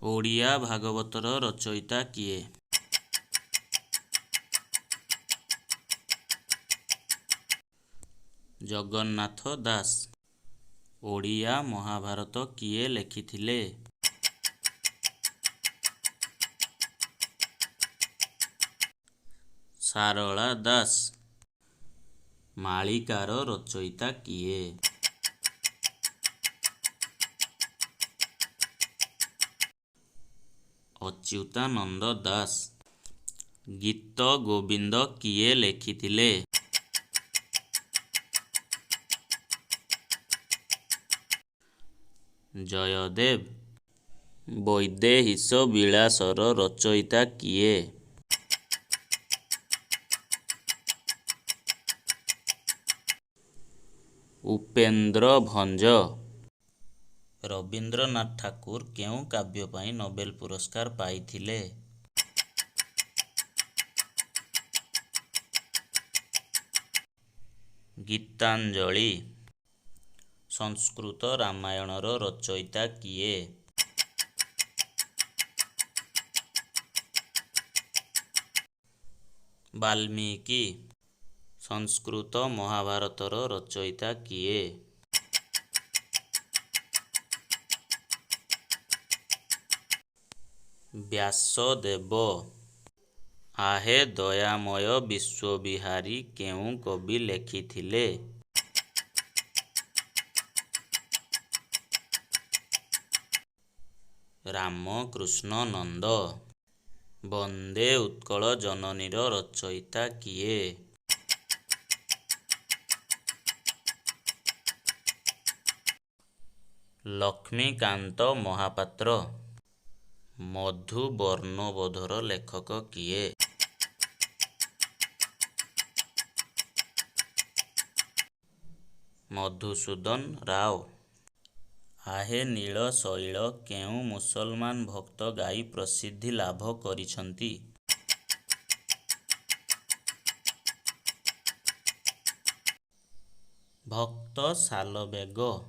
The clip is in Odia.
ଓଡ଼ିଆ ଭାଗବତର ରଚୟିତା କିଏ? ଜଗନ୍ନାଥ ଦାସ। ଓଡ଼ିଆ ମହାଭାରତ କିଏ ଲେଖିଥିଲେ? ସାରଳା ଦାସ। ମାଳିକାର ରଚୟିତା କିଏ? ଅଚ୍ୟୁତାନନ୍ଦ ଦାସ। ଗୀତଗୋବିନ୍ଦ କିଏ ଲେଖିଥିଲେ? ଜୟଦେବ। ବୈଦେହୀଶ ବିଳାସର ରଚୟିତା କିଏ? ଉପେନ୍ଦ୍ର ଭଞ୍ଜ। ରବୀନ୍ଦ୍ରନାଥ ଠାକୁର କେଉଁ କାବ୍ୟ ପାଇଁ ନୋବେଲ ପୁରସ୍କାର ପାଇଥିଲେ? ଗୀତାଞ୍ଜଳି। ସଂସ୍କୃତ ରାମାୟଣର ରଚୟିତା କିଏ? ବାଲ୍ମୀକି। ସଂସ୍କୃତ ମହାଭାରତର ରଚୟିତା କିଏ? ବ୍ୟାସଦେବ। ଆହେ ଦୟାମୟ ବିଶ୍ୱବିହାରୀ କେଉଁ କବି ଲେଖିଥିଲେ? ରାମକୃଷ୍ଣ ନନ୍ଦ। ବନ୍ଦେ ଉତ୍କଳ ଜନନୀର ରଚୟିତା କିଏ? ଲକ୍ଷ୍ମୀକାନ୍ତ ମହାପାତ୍ର। ମଧୁ ବର୍ଣ୍ଣବୋଧର ଲେଖକ କିଏ? ମଧୁସୂଦନ ରାଓ। ଆହେ ନୀଳଶଇଳ କେଉଁ ମୁସଲମାନ ଭକ୍ତ ଗାଇ ପ୍ରସିଦ୍ଧି ଲାଭ କରିଛନ୍ତି? ଭକ୍ତ ସାଲବେଗ।